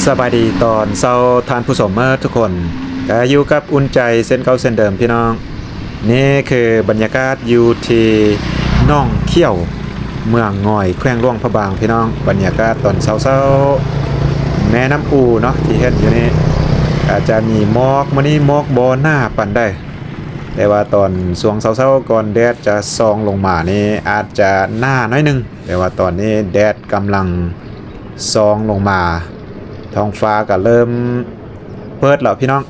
ສະບາຍດີຕອນເຊົ້າທ່ານຜູ້ຊົມເໝິດທຸກຄົນ, ກະຢູ່ກັບອຸ່ນໃຈເຊັ່ນເກົ່າເຊັ່ນເດີມພີ່ນ້ອງ. ນີ້ຄືບັນຍາກາດຢູ່ທີ່ໜອງຂຽວ ເມືອງງອຍ ແຂວງຫຼວງພະບາງພີ່ນ້ອງ. ບັນຍາກາດຕອນເຊົ້າໆ ແມ່ນ້ຳອູເນາະ ທີ່ເຫັນຢູ່ນີ້ ກະຈະມີໝອກ, ມື້ນີ້ໝອກບໍ່ໜາປານໃດ ແຕ່ວ່າຕອນຊ່ວງເຊົ້າໆ ກ່ອນແດດຈະສ່ອງລົງມານີ້ ອາດຈະໜາໜ້ອຍໜຶ່ງ. ແຕ່ວ່າຕອນນີ້ແດດກຳລັງສ່ອງລົງມາ, ທ້ອງຟ້າກໍເລີ່ມເປີດແລ້ວພີ່ນ້ອງ.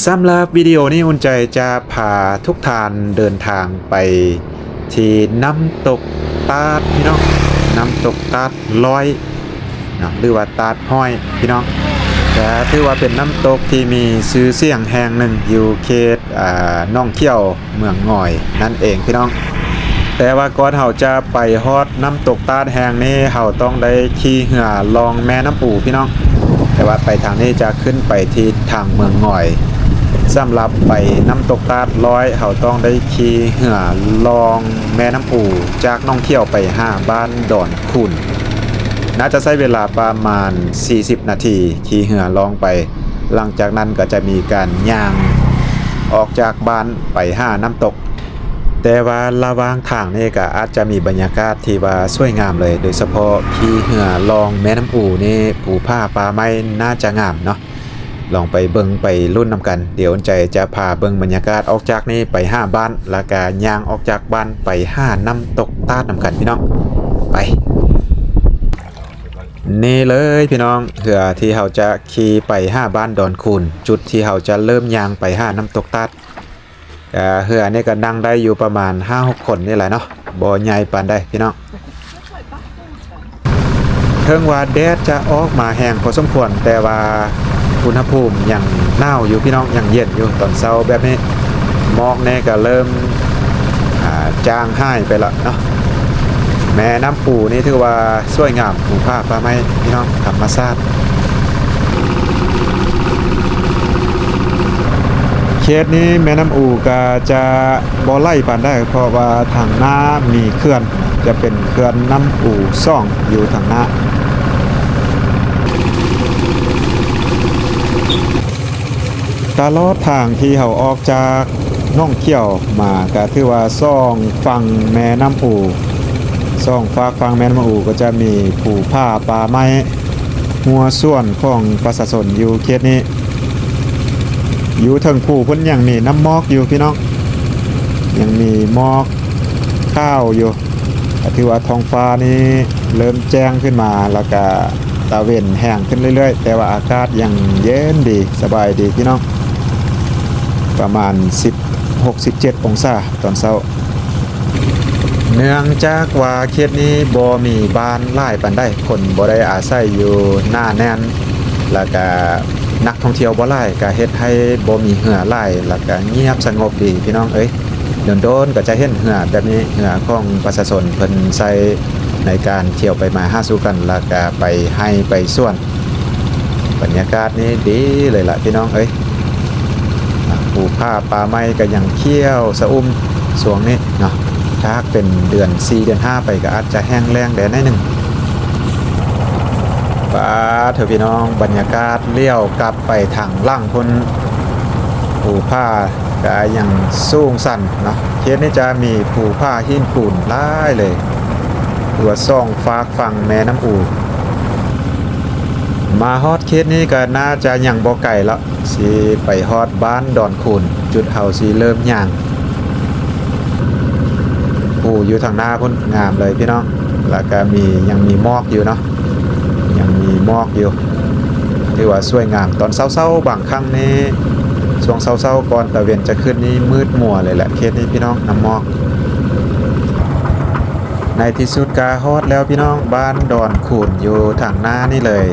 ສຳລັບວິດີໂອນີ້ ອຸ່ນໃຈຈະພາທຸກທ່ານເດີນທາງໄປທີ່ນ້ຳຕົກຕາດພີ່ນ້ອງ, ນ້ຳຕົກຕາດຮ້ອຍເນາະ ຫຼືວ່າຕາດຮ້ອຍພີ່ນ້ອງ. ກໍຖືວ່າເປັນນ້ຳຕົກທີ່ມີຊື່ສຽງແຫ່ງໜຶ່ງຢູ່ເຂດ ອ່າ ໜອງຂຽວ ເມືອງງອຍນັ້ນເອງພີ່ນ້ອງ. ແຕ່ວ່າກ່ອນເຮົາຈະໄປຮອດນ້ຳຕົກຕາດແຫ່ງນີ້ ເຮົາຕ້ອງໄດ້ຂີ່ເຮືອລ່ອງແມ່ນ້ຳອູພີ່ນ້ອງ. ແຕ່ວ່າໄປທາງນີ້ຈະຂຶ້ນໄປທີ່ທາງເມືອງງອຍ. ສຳລັບໄປນ້ຳຕົກຕາດຮ້ອຍ ເຮົາຕ້ອງໄດ້ຂີ່ເຮືອລ່ອງແມ່ນ້ຳອູ ຈາກໜອງຂຽວໄປຫາບ້ານດອນຄູນ. ໜ້າຈະໃຊ້ເວລາປະມານສີ່ສິບນາທີ ຂີ່ເຮືອລ່ອງໄປ. ຫຼັງຈາກນັ້ນກໍຈະມີການຍ່າງອອກຈາກບ້ານໄປຫານ້ຳຕົກ. ແຕ່ວ່າລະຫວ່າງທາງນີ້ກໍອາດຈະມີບັນຍາກາດທີ່ວ່າສວຍງາມເລີຍ, ໂດຍສະເພາະຂີ່ເຮືອລ່ອງແມ່ນ້ຳອູນີ້ ພູຜາປ່າໄມ້ໜ້າຈະງາມເນາະ. ລອງໄປເບິ່ງໄປລຸ້ນນຳກັນ. ດຽວອຸ່ນໃຈຈະພາເບິ່ງບັນຍາກາດອອກຈາກນີ້ໄປຫາບ້ານ ແລ້ວກະຍ່າງອອກຈາກບ້ານໄປຫານ້ຳຕົກຕາດນຳກັນພີ່ນ້ອງ. ໄປ. ນີ້ເລີຍພີ່ນ້ອງ, ເຮືອທີ່ເຮົາຈະຂີ່ໄປຫາບ້ານດອນຄູນ, ຈຸດທີ່ເຮົາຈະເລີ່ມຍ່າງໄປຫານ້ຳຕົກຕາດ. ເຮືອນີ້ກໍນັ່ງໄດ້ຢູ່ປະມານຫ້າຫົກຄົນນີ້ແຫຼະເນາະ, ບໍ່ໃຫຍ່ປານໃດພີ່ນ້ອງ. ເຖິງວ່າແດດຈະອອກມາແຮງພໍສົມຄວນ, ແຕ່ວ່າອຸນຫະພູມຍັງໜາວຢູ່ພີ່ນ້ອງ, ຍັງເຢັນຢູ່ຕອນເຊົ້າແບບນີ້. ໝອກແນ່ກໍເລີ່ມ ອ່າ ຈາງຫາຍໄປແລ້ວເນາະ. ແມ່ນ້ຳປູນີ້ຖືວ່າສວຍງາມ, ພູຜາປ່າໄມ້ພີ່ນ້ອງ, ທຳມະຊາດ. ເຂດນີ້ແມ່ນ້ຳອູກໍຈະບໍ່ໄຫຼປານໃດ, ເພາະວ່າທາງໜ້າມີເຂື່ອນ, ຈະເປັນເຂື່ອນນ້ຳອູສອງຢູ່ທາງໜ້າ. ຕະຫຼອດທາງທີ່ເຮົາອອກຈາກໜອງຂຽວມາ ກໍຖືວ່າສອງຝັ່ງແມ່ນ້ຳອູ, ສອງຟາກຝັ່ງແມ່ນ້ຳອູກໍຈະມີພູຜາປ່າໄມ້, ຮົ້ວສວນຂອງປະຊາຊົນຢູ່ເຂດນີ້. ຢູ່ເທິງພູພຸ້ນຍັງມີນ້ຳໝອກຢູ່ພີ່ນ້ອງ, ຍັງມີໝອກຂາວຢູ່. ກໍຖືວ່າທ້ອງຟ້ານີ້ເລີ່ມແຈ້ງຂຶ້ນມາ ແລ້ວກະຕາເວັນແຮງຂຶ້ນເລື້ອຍໆ, ແຕ່ວ່າອາກາດຍັງເຢັນດີ, ສະບາຍດີພີ່ນ້ອງ, ປະມານສິບຫົກ ສິບເຈັດອົງສາຕອນເຊົ້າ. ເນື່ອງຈາກວ່າເຂດນີ້ບໍ່ມີບ້ານຫຼາຍປານໃດ, ຄົນບໍ່ໄດ້ອາໄສຢູ່ໜາແໜ້ນ, ແລ້ວກະນັກທ່ອງທ່ຽວບໍ່ຫຼາຍ, ກະເຮັດໃຫ້ບໍ່ມີເຮືອຫຼາຍ, ແລ້ວກະງຽບສະຫງົບດີພີ່ນ້ອງເອີຍ. ດົນໆກໍຈະເຫັນເຮືອແບບນີ້, ເຮືອຂອງປະຊາຊົນເພິ່ນໃຊ້ໃນການທ່ຽວໄປມາຫາສູ່ກັນ ແລ້ວກະໄປໄຮ່ໄປສວນ. ບັນຍາກາດນີ້ດີເລີຍລະພີ່ນ້ອງເອີຍ. ພູຜາປ່າໄມ້ກໍຍັງຂຽວຊະອຸ່ມຊ່ວງນີ້ເນາະ, ຖ້າຫາກເປັນເດືອນສີ່ເດືອນຫ້າໄປກໍອາດຈະແຫ້ງແລ້ງແດ່ໜ້ອຍໜຶ່ງ. ປາດໂທ້ພີ່ນ້ອງ, ບັນຍາກາດຫຼຽວກັບໄປທາງຫຼັງພຸ້ນ, ພູຜາກໍຍັງສູງຊັນເນາະ. ເຂດນີ້ຈະມີພູຜາຫີນປູນຫຼາຍເລີຍ, ຕົວສອງຟາກຝັ່ງແມ່ນ້ຳອູ. ມາຮອດເຂດນີ້ກໍໜ້າຈະຍັງບໍ່ໄກແລ້ວ, ຊິໄປຮອດບ້ານດອນຄູນ, ຈຸດເຮົາຊິເລີ່ມຍ່າງ. ໂອ້ ຢູ່ທາງໜ້າພຸ້ນງາມເລີຍພີ່ນ້ອງ, ແລ້ວກໍມີ ຍັງມີໝອກຢູ່ເນາະ, ຍັງມີໝອກຢູ່, ຖືວ່າສວຍງາມ. ຕອນເຊົ້າໆ ບາງຄັ້ງນີ້ ຊ່ວງເຊົ້າໆ ກ່ອນຕາເວັນຈະຂຶ້ນນີ້ ມືດມົວເລີຍແຫຼະ ເຂດນີ້ພີ່ນ້ອງ, ນ້ຳໝອກ. ໃນທີ່ສຸດກໍຮອດແລ້ວພີ່ນ້ອງ, ບ້ານດອນຄູນຢູ່ທາງໜ້ານີ້ເລີຍ.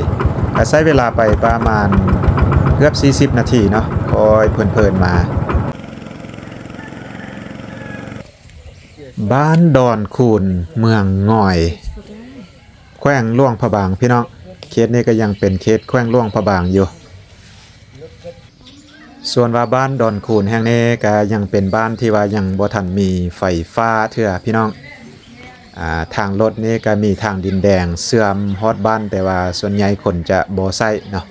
ກໍໃຊ້ເວລາໄປປະມານເກືອບສີ່ສິບນາທີເນາະ, ຄ່ອຍເພີນໆມາ. ບ້ານດອນຄູນ ເມືອງງອຍ ແຂວງຫຼວງພະບາງພີ່ນ້ອງ, ເຂດນີ້ກໍຍັງເປັນເຂດແຂວງຫຼວງພະບາງຢູ່. ສ່ວນວ່າບ້ານດອນຄູນແຫ່ງນີ້ກໍຍັງເປັນບ້ານທີ່ວ່າຍັງບໍ່ທັນມີໄຟຟ້າເທື່ອພີ່ນ້ອງ. ອ່າ ທາງລົດນີ້ກໍມີທາງດິນແດງເຊື່ອມຮອດບ້ານ, ແຕ່ວ່າສ່ວນໃຫຍ່ຄົນຈະບໍ່ໃຊ້ເນາະ.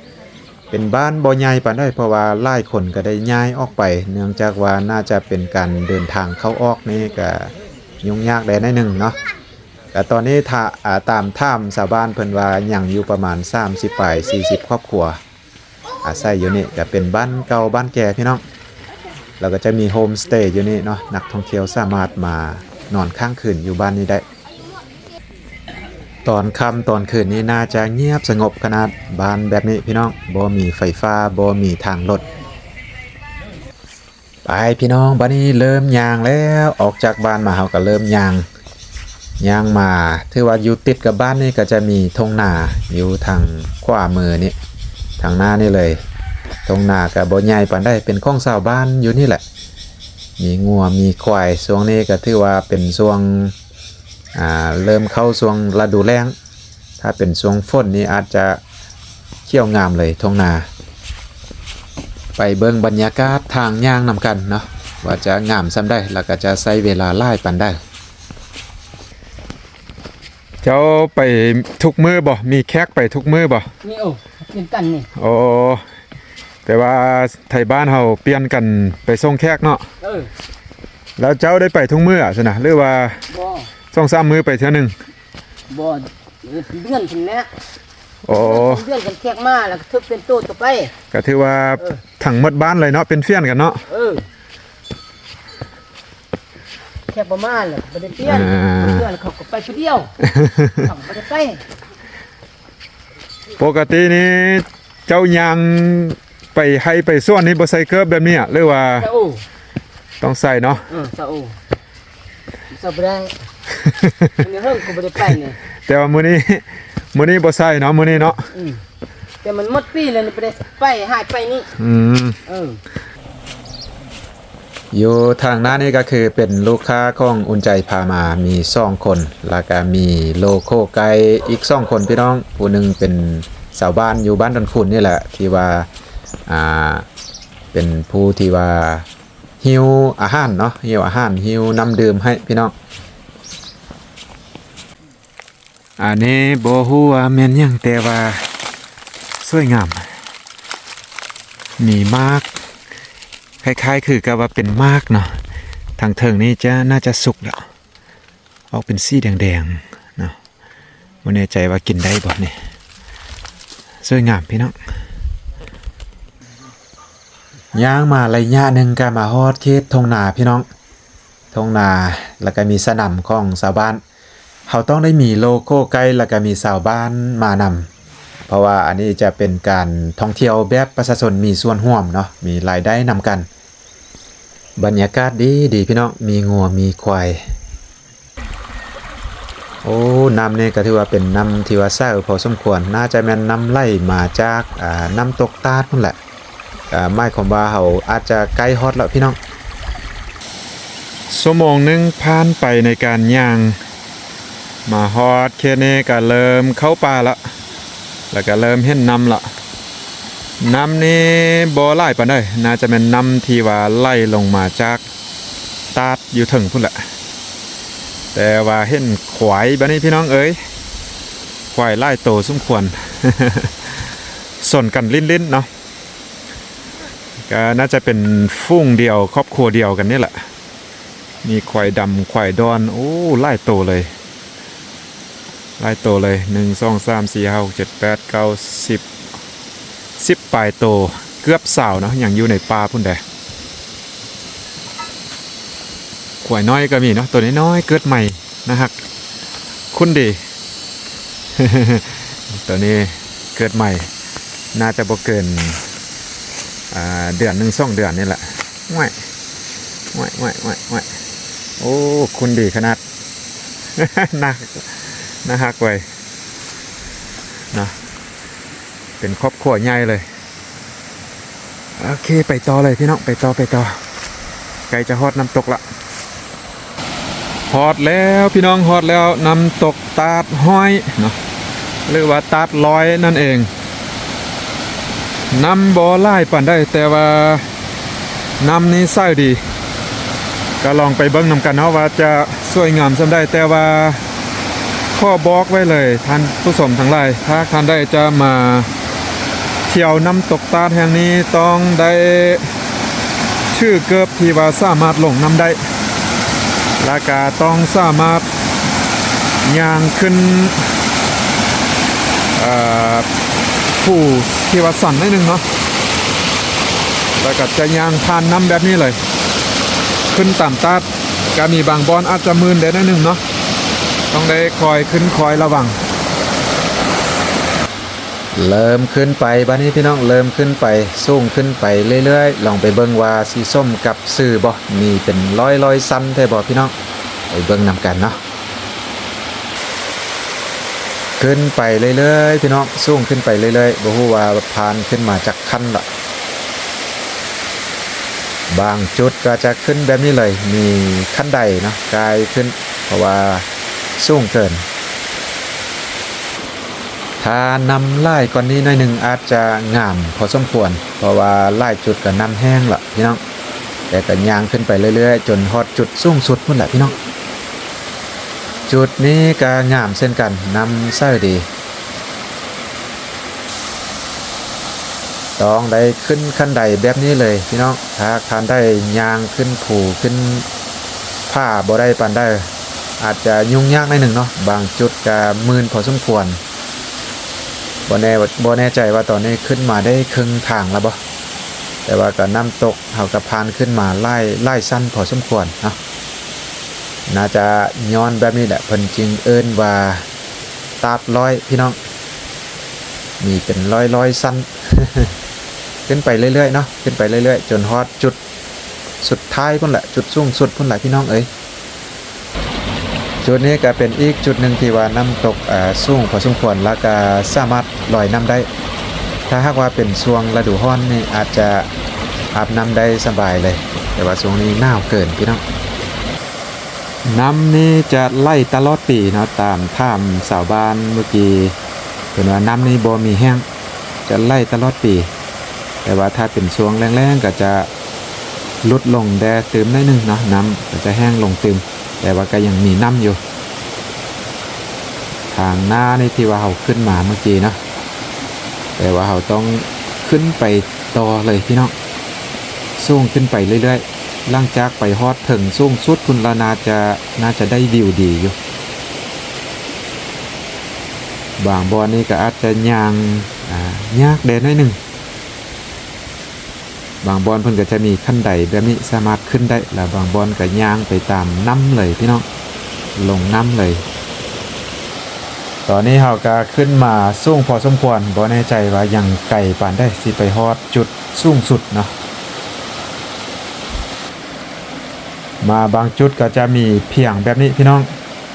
ເປັນບ້ານບໍ່ໃຫຍ່ປານໃດ ເພາະວ່າຫຼາຍຄົນກໍໄດ້ຍ້າຍອອກໄປ ເນື່ອງຈາກວ່າໜ້າຈະເປັນການເດີນທາງເຂົ້າອອກນີ້ກໍຫຍຸ້ງຍາກແດ່ໜ້ອຍໜຶ່ງເນາະ. ກໍຕອນນີ້ຖ້າ ອ່າ ຕາມຖາມຊາວບ້ານເພິ່ນວ່າຍັງຢູ່ປະມານສາມສິບປາຍ ສີ່ສິບຄອບຄົວ ອາໄສຢູ່ນີ້ ຈະເປັນບ້ານເກົ່າບ້ານແກ່ພີ່ນ້ອງ. ແລ້ວກໍຈະມີໂຮມສະເຕຢູ່ນີ້ເນາະ, ນັກທ່ອງທ່ຽວສາມາດມານອນຄ້າງຄືນຢູ່ບ້ານນີ້ໄດ້. ຕອນຄ່ຳຕອນຄືນນີ້ໜ້າຈະງຽບສະຫງົບຂະໜາດ, ບ້ານແບບນີ້ພີ່ນ້ອງ, ບໍ່ມີໄຟຟ້າ ບໍ່ມີທາງລົດ. ໄປພີ່ນ້ອງ, ບັດນີ້ເລີ່ມຍ່າງແລ້ວ, ອອກຈາກບ້ານມາເຮົາກໍເລີ່ມຍ່າງ, ຍ່າງມາ ຖືວ່າຢູ່ຕິດກັບບ້ານນີ້ກໍຈະມີທົ່ງນາຢູ່ທາງຂວາມືນີ້, ທາງໜ້ານີ້ເລີຍ. ທົ່ງນາກໍບໍ່ໃຫຍ່ປານໃດ, ເປັນຂອງຊາວບ້ານຢູ່ນີ້ແຫຼະ, ມີງົວມີຄວາຍ. ຊ່ວງນີ້ກໍຖືວ່າເປັນຊ່ວງ ອ່າ ເລີ່ມເຂົ້າຊ່ວງລະດູແລ້ງ, ຖ້າເປັນຊ່ວງຝົນນີ້ອາດຈະຂຽວງາມເລີຍທົ່ງນາ. ໄປເບິ່ງບັນຍາກາດທາງຍ່າງນຳກັນເນາະ ວ່າຈະງາມສ່ຳໃດ ແລ້ວກໍຈະໃຊ້ເວລາຫຼາຍປານໃດ. ເຈົ້າໄປທຸກມື້ບໍ່? ມີແຂກໄປທຸກມື້ບໍ່? ມີ ໂອ້ ເປັນກັນນີ້. ໂອ້ ແຕ່ວ່າໄທບ້ານເຮົາປ່ຽນກັນໄປສົ່ງແຂກເນາະ. ເອີ ແລ້ວເຈົ້າໄດ້ໄປທຸກມື້ຊັ້ນນະ ຫຼືວ່າ ບໍ່ ສອງສາມມື້ໄປເທື່ອໜຶ່ງ? ບໍ່ ເດືອນພຸ້ນແຫຼະ. ໂອ້ ເດືອນກັນແຂກມາ ແລ້ວກໍຖືກປ່ຽນໂຕຕໍ່ໄປ. ກໍຖືວ່າ ເອີ ທັງໝົດບ້ານເລີຍເນາະ, ປ່ຽນຟຽນກັນເນາະ. ເອີ ແຂກບໍ່ມາແລ້ວກໍບໍ່ໄດ້ປ່ຽນ. ອ່າ ເພື່ອນເຂົາກໍໄປຜູ້ດຽວ ເຂົາກໍບໍ່ໄດ້ໄປ. ປົກກະຕິນີ້ເຈົ້າຍ່າງໄປໄຮ່ໄປສວນນີ້ບໍ່ໃສ່ເກີບແບບນີ້ ຫຼືວ່າ ໃສ່ໂອ ຕ້ອງໃສ່ເນາະ? ເອີ ໃສ່ໂອ ໃສ່ບໍ່ໄດ້ ມື້ເຮິງກໍບໍ່ໄດ້ໄປນີ້. ແຕ່ວ່າມື້ນີ້ ມື້ນີ້ບໍ່ໃສ່ເນາະ ມື້ນີ້ເນາະ. ອືມ ແຕ່ມັນໝົດປີແລ້ວນີ້ ບໍ່ໄດ້ໄປ ຫາຍໄປນີ້. ອືມ ເອີ ຢູ່ທາງໜ້ານີ້ກໍຄືເປັນລູກຄ້າຂອງອຸ່ນໃຈພາມາ ມີສອງຄົນ ແລ້ວກໍມີໂລໂຄໄກອີກສອງຄົນພີ່ນ້ອງ, ຜູ້ໜຶ່ງເປັນຊາວບ້ານຢູ່ບ້ານດອນຄູນນີ້ແຫຼະ ທີ່ວ່າ ອ່າ ເປັນຜູ້ທີ່ວ່າຫິ້ວອາຫານເນາະ, ຫິ້ວອາຫານ ຫິ້ວນ້ຳດື່ມໃຫ້ພີ່ນ້ອງ. ອັນນີ້ບໍ່ຮູ້ວ່າແມ່ນຫຍັງ ແຕ່ວ່າສວຍງາມ ມີໝາກ ຄ້າຍໆຄືກັບວ່າເປັນໝາກເນາະ. ທາງເທິງນີ້ຈະ ໜ້າຈະສຸກແລ້ວ ອອກເປັນສີແດງໆເນາະ, ບໍ່ແນ່ໃຈວ່າກິນໄດ້ບໍ່ນີ້. ສວຍງາມພີ່ນ້ອງ. ຍ່າງມາໄລຍະໜຶ່ງກໍມາຮອດເຂດທົ່ງນາພີ່ນ້ອງ, ທົ່ງນາ ແລ້ວກໍມີສະໜຳຂອງຊາວບ້ານ. ເຮົາຕ້ອງໄດ້ມີໂລໂກ້ໄກ ແລ້ວກໍມີຊາວບ້ານມານຳ ເພາະວ່າອັນນີ້ຈະເປັນການທ່ອງທ່ຽວແບບປະຊາຊົນມີສ່ວນຮ່ວມເນາະ, ມີລາຍໄດ້ນຳກັນ. ບັນຍາກາດດີໆ ພີ່ນ້ອງ, ມີງົວມີຄວາຍ. ໂອ້ ນ້ຳນີ້ກໍຖືວ່າເປັນນ້ຳທີ່ວ່າໃສພໍສົມຄວນ, ໜ້າຈະແມ່ນນ້ຳໄຫຼມາຈາກ ອ່າ ນ້ຳຕົກຕາດພຸ້ນແຫຼະ. ກໍໝາຍຄວາມວ່າເຮົາອາດຈະໃກ້ຮອດແລ້ວພີ່ນ້ອງ. ຊົ່ວໂມງໜຶ່ງຜ່ານໄປໃນການຍ່າງ ມາຮອດເຂດນີ້ກໍເລີ່ມເຂົ້າປ່າລະ ແລ້ວກໍເລີ່ມເຫັນນ້ຳລະ. ນ້ຳນີ້ບໍ່ຫຼາຍປານໃດ, ໜ້າຈະແມ່ນນ້ຳທີ່ວ່າໄຫຼລົງມາຈາກຕາດຢູ່ເທິງພຸ້ນແຫຼະ. ແຕ່ວ່າເຫັນຄວາຍບາດນີ້ພີ່ນ້ອງເອີຍ, ຄວາຍຫຼາຍໂຕສົມຄວນ ສົນກັນຫຼິ້ນໆເນາະ. ກໍໜ້າຈະເປັນຝູງດຽວ ຄອບຄົວດຽວກັນນີ້ແຫຼະ. ມີຄວາຍດຳ ຄວາຍດອນ ໂອ້ ຫຼາຍໂຕເລີຍ ຫຼາຍໂຕເລີຍ. ໜຶ່ງ ສອງ ສາມ ສີ່ ຫ້າ ຫົກ ເຈັດ ແປດ ເກົ້າ ສິບ ສິບປາຍໂຕ ເກືອບຊາວເນາະ, ຍັງຢູ່ໃນປ່າພຸ້ນເດ້. ຄວາຍນ້ອຍກໍມີເນາະ, ໂຕນ້ອຍໆ ເກີດໃໝ່ ໜ້າຮັກ ຂຸນດີ. ໂຕນີ້ເກີດໃໝ່ ໜ້າຈະບໍ່ເກີນ ອ່າ ເດືອນໜຶ່ງສອງເດືອນນີ້ແຫຼະ. ໂອ້ຍ ໂອ້ຍ ໂອ້ຍ ໂອ້ຍ ໂອ້ຍ ໂອ້ ຂຸນດີຂະໜາດ. ໜ້າ ໜ້າຮັກເວີຍເນາະ, ເປັນຄອບຄົວໃຫຍ່ເລີຍ. ໂອເຄ ໄປຕໍ່ເລີຍພີ່ນ້ອງ, ໄປຕໍ່ ໄປຕໍ່. ໃກ້ຈະຮອດນ້ຳຕົກລະ. ຮອດແລ້ວພີ່ນ້ອງ, ຮອດແລ້ວ ນ້ຳຕົກຕາດຫ້ອຍເນາະ ຫຼືວ່າຕາດລອຍນັ້ນເອງ. ນ້ຳບໍ່ຫຼາຍປານໃດ, ແຕ່ວ່ານ້ຳນີ້ໃສດີ. ກໍລອງໄປເບິ່ງນຳກັນເນາະ ວ່າຈະສວຍງາມສ່ຳໃດ, ແຕ່ວ່າ ຂໍບອກໄວ້ເລີຍທ່ານຜູ້ຊົມທັງຫຼາຍ, ຖ້າທ່ານໃດຈະມາທ່ຽວນ້ຳຕົກຕາດແຫ່ງນີ້ ຕ້ອງໄດ້ຖືເກີບທີ່ວ່າສາມາດລົງນ້ຳໄດ້ ແລະກະຕ້ອງສາມາດຍ່າງຂຶ້ນ ເອີ ພູທີ່ວ່າຊັນໜ້ອຍໜຶ່ງເນາະ, ແລະກະຈະຍ່າງຜ່ານນ້ຳແບບນີ້ເລີຍ ຂຶ້ນຕາມຕາດ. ກະມີບາງບ່ອນອາດຈະມື່ນໄດ້ໜ້ອຍໜຶ່ງເນາະ, ຕ້ອງໄດ້ຄອຍຂຶ້ນຄອຍລະວັງ. ເລີ່ມຂຶ້ນໄປບາດນີ້ພີ່ນ້ອງ, ເລີ່ມຂຶ້ນໄປ ສູງຂຶ້ນໄປເລື້ອຍໆ, ລອງໄປເບິ່ງວ່າຊິສົມກັບຊື່ບໍ່, ມີເປັນຮ້ອຍໆຊັ້ນແທ້ບໍ່ພີ່ນ້ອງ, ໄປເບິ່ງນຳກັນເນາະ. ຂຶ້ນໄປເລື້ອຍໆ ພີ່ນ້ອງ, ສູງຂຶ້ນໄປເລື້ອຍໆ, ບໍ່ຮູ້ວ່າຜ່ານຂຶ້ນມາຈັກຂັ້ນລະ. ບາງຈຸດກໍຈະຂຶ້ນແບບນີ້ເລີຍ, ມີຂັ້ນໄດເນາະ ກາຍຂຶ້ນ ເພາະວ່າສູງເກີນ. ຖ້ານ້ຳຫຼາຍກວ່ານີ້ໜ້ອຍໜຶ່ງ ອາດຈະງາມພໍສົມຄວນ, ເພາະວ່າຫຼາຍຈຸດກໍນ້ຳແຫ້ງລະພີ່ນ້ອງ, ແຕ່ກໍຍ່າງຂຶ້ນໄປເລື້ອຍໆ ຈົນຮອດຈຸດສູງສຸດພຸ້ນລະພີ່ນ້ອງ. ຈຸດນີ້ກໍງາມເຊັ່ນກັນ, ນ້ຳໃສດີ. ຕ້ອງໄດ້ຂຶ້ນຂັ້ນໄດແບບນີ້ເລີຍພີ່ນ້ອງ, ຖ້າທ່ານໃດຍ່າງຂຶ້ນພູຂຶ້ນຜາບໍ່ໄດ້ປານໃດ ອາດຈະຫຍຸ້ງຍາກໜ້ອຍໜຶ່ງເນາະ, ບາງຈຸດກະມື່ນພໍສົມຄວນ. ບໍ່ແນ່ ບໍ່ແນ່ໃຈວ່າຕອນນີ້ຂຶ້ນມາໄດ້ເຄິ່ງທາງແລ້ວບໍ່, ແຕ່ວ່າກະນ້ຳຕົກເຮົາກະຜ່ານຂຶ້ນມາຫຼາຍ ຫຼາຍຊັ້ນພໍສົມຄວນເນາະ. ໜ້າຈະຍ້ອນແບບນີ້ແຫຼະ ເພິ່ນຈຶ່ງເອີ້ນວ່າຕາດຮ້ອຍພີ່ນ້ອງ, ມີເປັນຮ້ອຍໆຊັ້ນ. ຂຶ້ນໄປເລື້ອຍໆເນາະ, ຂຶ້ນໄປເລື້ອຍໆ ຈົນຮອດຈຸດສຸດທ້າຍພຸ້ນແຫຼະ, ຈຸດສູງສຸດພຸ້ນແຫຼະພີ່ນ້ອງເອີຍ. ຈຸດນີ້ກໍເປັນອີກຈຸດໜຶ່ງທີ່ວ່ານ້ຳຕົກ ເອີ ສູງພໍສົມຄວນ ແລ້ວກໍສາມາດລອຍນ້ຳໄດ້. ຖ້າຫາກວ່າເປັນຊ່ວງລະດູຮ້ອນນີ້ ອາດຈະອາບນ້ຳໄດ້ສະບາຍເລີຍ, ແຕ່ວ່າຊ່ວງນີ້ໜາວເກີນພີ່ນ້ອງ. ນ້ຳນີ້ຈະໄຫຼຕະຫຼອດປີເນາະ, ຕາມຖາມຊາວບ້ານເມື່ອກີ້ ເພິ່ນວ່ານ້ຳນີ້ບໍ່ມີແຫ້ງ, ຈະໄຫຼຕະຫຼອດປີ. ແຕ່ວ່າຖ້າເປັນຊ່ວງແລ້ງໆ ກໍຈະຫຼຸດລົງແດ່ຕື່ມໜ້ອຍໜຶ່ງເນາະ, ນ້ຳກໍຈະແຫ້ງລົງຕື່ມ, ແຕ່ວ່າກໍຍັງມີນ້ຳຢູ່. ທາງໜ້ານີ້ທີ່ວ່າເຮົາຂຶ້ນມາເມື່ອກີ້ເນາະ, ແຕ່ວ່າເຮົາຕ້ອງຂຶ້ນໄປຕໍ່ເລີຍພີ່ນ້ອງ, ສູງຂຶ້ນໄປເລື້ອຍໆ. ຫຼັງຈາກໄປຮອດເທິງສູງສຸດພຸ້ນລະ ໜ້າຈະ ໜ້າຈະໄດ້ວິວດີຢູ່. ບາງບ່ອນນີ້ກໍອາດຈະຍ່າງ ອ່າ ຍາກແດ່ໜ້ອຍໜຶ່ງ. ບາງບ່ອນເພິ່ນກໍຈະມີຂັ້ນໄດແບບນີ້ ສາມາດຂຶ້ນໄດ້, ແລ້ວບາງບ່ອນກໍຍ່າງໄປຕາມນ້ຳເລີຍພີ່ນ້ອງ, ລົງນ້ຳເລີຍ. ຕອນນີ້ເຮົາກໍຂຶ້ນມາສູງພໍສົມຄວນ, ບໍ່ແນ່ໃຈວ່າຍັງໄກປານໃດ ຊິໄປຮອດຈຸດສູງສຸດເນາະ. ມາບາງຈຸດກໍຈະມີພຽງແບບນີ້ພີ່ນ້ອງ,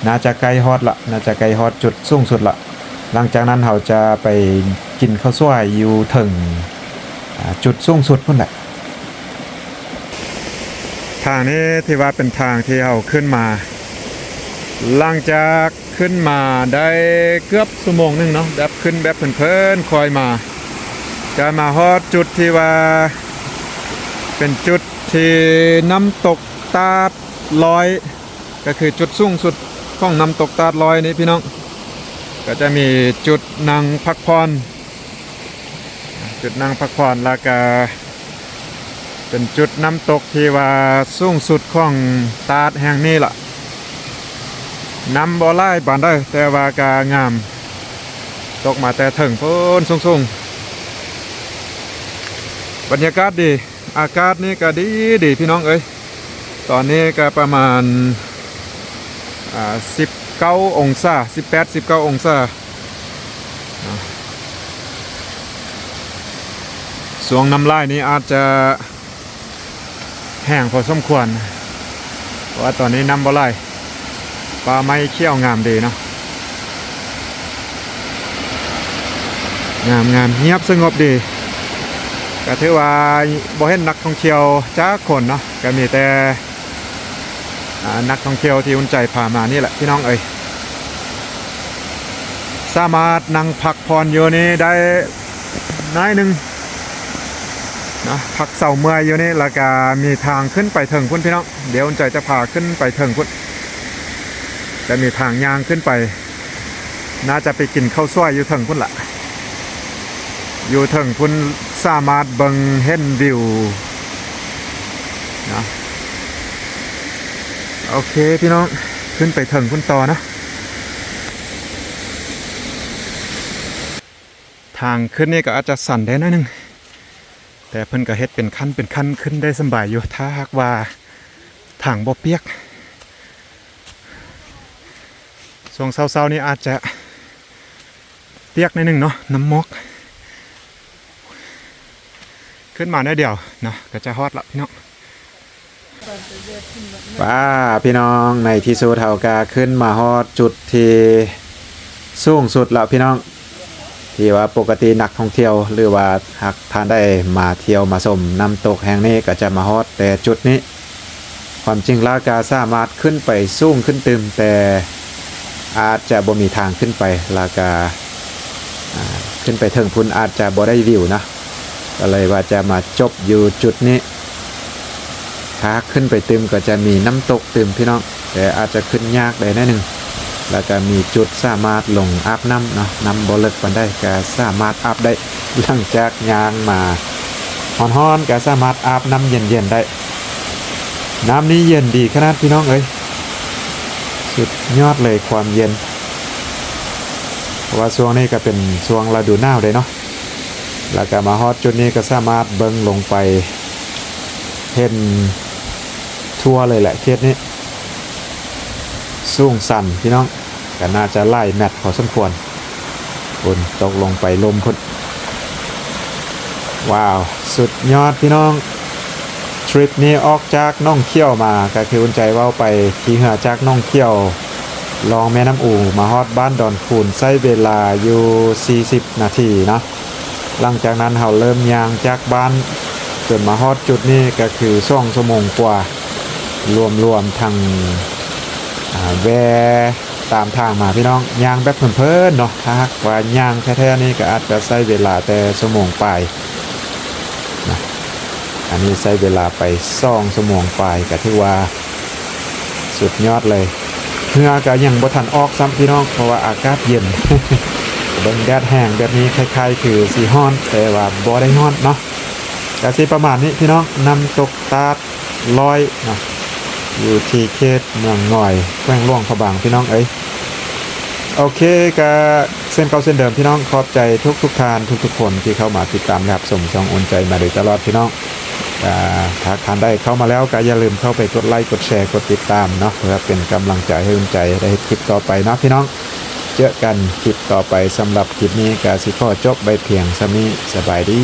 ໜ້າຈະໃກ້ຮອດລະ, ໜ້າຈະໃກ້ຮອດຈຸດສູງສຸດລະ. ຫຼັງຈາກນັ້ນເຮົາຈະໄປກິນເຂົ້າສວຍຢູ່ເທິງ ອ່າ ຈຸດສູງສຸດພຸ້ນແຫຼະ. ທາງນີ້ຖືວ່າເປັນທາງທີ່ເຮົາຂຶ້ນມາ ຫຼັງຈາກ ຂຶ້ນມາໄດ້ເກືອບຊົ່ວໂມງໜຶ່ງເນາະ, ແບບຂຶ້ນແບບເພີນໆ ຄ່ອຍມາ ຈະມາຮອດຈຸດທີ່ວ່າເປັນຈຸດທີ່ນ້ຳຕົກຕາດລອຍ, ກໍຄືຈຸດສູງສຸດຂອງນ້ຳຕົກຕາດລອຍນີ້ພີ່ນ້ອງ. ກໍຈະມີຈຸດນັ່ງພັກຜ່ອນ ຈຸດນັ່ງພັກຜ່ອນ ແລ້ວກະເປັນຈຸດນ້ຳຕົກທີ່ວ່າສູງສຸດຂອງຕາດແຫ່ງນີ້ລະ. ນ້ຳບໍ່ຫຼາຍປານໃດ ແຕ່ວ່າກະງາມ, ຕົກມາແຕ່ເທິງພຸ້ນ ສູງໆ. ບັນຍາກາດດີ, ອາກາດນີ້ກະດີໆ ພີ່ນ້ອງເອີຍ. ຕອນນີ້ກໍປະມານ ອ່າ ສິບເກົ້າອົງສາ, ສິບແປດ ສິບເກົ້າອົງສາ. ຊ່ວງນ້ຳຫຼາຍນີ້ອາດຈະແຫ້ງພໍສົມຄວນ ເພາະວ່າຕອນນີ້ນ້ຳບໍ່ຫຼາຍ. ປ່າໄມ້ຂຽວງາມດີເນາະ, ງາມໆ ງຽບສະຫງົບດີ. ກໍຖືວ່າບໍ່ເຫັນນັກທ່ອງທ່ຽວຈັກຄົນເນາະ, ກໍມີແຕ່ ອ່າ ນັກທ່ອງທ່ຽວທີ່ອຸ່ນໃຈພາມານີ້ແຫຼະ ພີ່ນ້ອງເອີຍ. ສາມາດນັ່ງພັກຜ່ອນຢູ່ນີ້ໄດ້ໜ້ອຍໜຶ່ງເນາະ, ພັກເຊົາເມື່ອຍຢູ່ນີ້ ແລ້ວກະມີທາງຂຶ້ນໄປເທິງພຸ້ນ ພີ່ນ້ອງ. ດຽວອຸ່ນໃຈຈະພາຂຶ້ນໄປເທິງພຸ້ນ, ຈະມີທາງຍ່າງຂຶ້ນໄປ ໜ້າຈະໄປກິນເຂົ້າສວຍຢູ່ເທິງພຸ້ນລະ ຢູ່ເທິງພຸ້ນສາມາດເບິ່ງເຫັນວິວເນາະ. ໂອເຄພີ່ນ້ອງ ຂຶ້ນໄປເທິງພຸ້ນຕໍ່ເນາະ. ທາງຂຶ້ນນີ້ກໍອາດຈະຊັນແດ່ໜ້ອຍໜຶ່ງ ແຕ່ເພິ່ນກໍເຮັດເປັນຂັ້ນເປັນຂັ້ນ ຂຶ້ນໄດ້ສຳບາຍຢູ່ ຖ້າຫາກວ່າທາງບໍ່ປຽກ. ຊ່ວງເຊົ້າໆນີ້ອາດຈະປຽກໜ້ອຍໜຶ່ງເນາະ ນ້ຳໝອກ. ຂຶ້ນມາໜ້ອຍດຽວເນາະ ກໍຈະຮອດລະພີ່ນ້ອງ. ປ້າ ພີ່ນ້ອງ ໃນທີ່ສຸດເຮົາກໍຂຶ້ນມາຮອດຈຸດທີ່ສູງສຸດແລ້ວພີ່ນ້ອງ ທີ່ວ່າປົກກະຕິນັກທ່ອງທ່ຽວ ຫຼືວ່າຫາກທ່ານໃດມາທ່ຽວມາຊົມນ້ຳຕົກແຫ່ງນີ້ ກໍຈະມາຮອດແຕ່ຈຸດນີ້. ຄວາມຈິງແລ້ວກໍສາມາດຂຶ້ນໄປສູງຂຶ້ນຕື່ມ ແຕ່ອາດຈະບໍ່ມີທາງຂຶ້ນໄປ ແລ້ວກໍ ອ່າ ຂຶ້ນໄປເທິງພຸ້ນອາດຈະບໍ່ໄດ້ວິວນະ ກໍເລີຍວ່າຈະມາຈົບຢູ່ຈຸດນີ້. ຖ້າຂຶ້ນໄປຕື່ມກໍຈະມີນ້ຳຕົກຕື່ມພີ່ນ້ອງ ແຕ່ອາດຈະຂຶ້ນຍາກໄດ້ໜ້ອຍໜຶ່ງ ແລ້ວກໍມີຈຸດສາມາດລົງອາບນ້ຳເນາະ ນ້ຳບໍ່ເລິກປານໃດ ກໍສາມາດອາບໄດ້. ຫຼັງຈາກຍ່າງມາຮ້ອນໆ ກໍສາມາດອາບນ້ຳເຢັນໆໄດ້. ນ້ຳນີ້ເຢັນດີຂະໜາດພີ່ນ້ອງເອີຍ ສຸດຍອດເລີຍຄວາມເຢັນ ເພາະວ່າຊ່ວງນີ້ກໍເປັນຊ່ວງລະດູໜາວເດ້ເນາະ. ແລ້ວກໍມາຮອດຈຸດນີ້ກໍສາມາດເບິ່ງລົງໄປເຫັນທົ່ວເລີຍແຫຼະເຂດນີ້. ສູງຊັນພີ່ນ້ອງ ກໍໜ້າຈະຫຼາຍແມັດພໍສົມຄວນ. ພຸ້ນ ຕົກລົງໄປລຸ່ມພຸ້ນ. ວ້າວ ສຸດຍອດພີ່ນ້ອງ. ທຣິບນີ້ອອກຈາກໜອງຂຽວມາ ກໍຄືອຸ່ນໃຈເວົ້າໄປ ຂີ່ເຮືອຈາກໜອງຂຽວ ລ່ອງແມ່ນ້ຳອູ ມາຮອດບ້ານດອນຄູນ ໃຊ້ເວລາຢູ່ສີ່ສິບນາທີເນາະ. ຫຼັງຈາກນັ້ນເຮົາເລີ່ມຍ່າງຈາກບ້ານຈົນມາຮອດຈຸດນີ້ກໍຄືສອງຊົ່ວໂມງກວ່າ ລວມໆທັງ ອ່າ ແວ່ຕາມທາງມາພີ່ນ້ອງ ຍ່າງແບບເພີນໆເນາະ. ຖ້າຫາກວ່າຍ່າງແທ້ໆນີ້ກໍອາດຈະໃຊ້ເວລາແຕ່ຊົ່ວໂມງປາຍນະ ອັນນີ້ໃຊ້ເວລາໄປສອງຊົ່ວໂມງປາຍ ກໍຖືວ່າ ສຸດຍອດເລີຍ. ເຮືອກໍຍັງບໍ່ທັນອອກຊ້ຳພີ່ນ້ອງ ເພາະວ່າອາກາດເຢັນ ເບິ່ງແດດແຮງແບບນີ້ ຄ້າຍໆຄືຊິຮ້ອນ ແຕ່ວ່າບໍ່ໄດ້ຮ້ອນເນາະ. ກະຊິປະມານນີ້ພີ່ນ້ອງ ນ້ຳຕົກຕາດລອຍເນາະ ຢູ່ທີ່ເຂດເມືອງງອຍ ແຂວງຫຼວງພະບາງ ພີ່ນ້ອງເອີຍ. ໂອເຄ ກະເຊັ່ນເກົ່າເຊັ່ນເດີມ ພີ່ນ້ອງ ຂອບໃຈທຸກໆທ່ານ ທຸກໆຄົນທີ່ເຂົ້າມາຕິດຕາມ ແລະ ຮັບຊົມຊ່ອງອຸ່ນໃຈມາໂດຍຕະຫຼອດ ພີ່ນ້ອງ. ອ່າ ຖ້າທ່ານໃດເຂົ້າມາແລ້ວກໍຢ່າລືມເຂົ້າໄປກົດໄລ ກົດແຊ ກົດຕິດຕາມເນາະ ເພື່ອເປັນກຳລັງໃຈໃຫ້ອຸ່ນໃຈໄດ້ເຮັດຄລິບຕໍ່ໄປເນາະ ພີ່ນ້ອງ. ເຈີກັນຄລິບຕໍ່ໄປ. ສຳລັບຄລິບນີ້ກໍຊິຂໍຈົບໄວ້ພຽງສ່ຳນີ້. ສະບາຍດີ.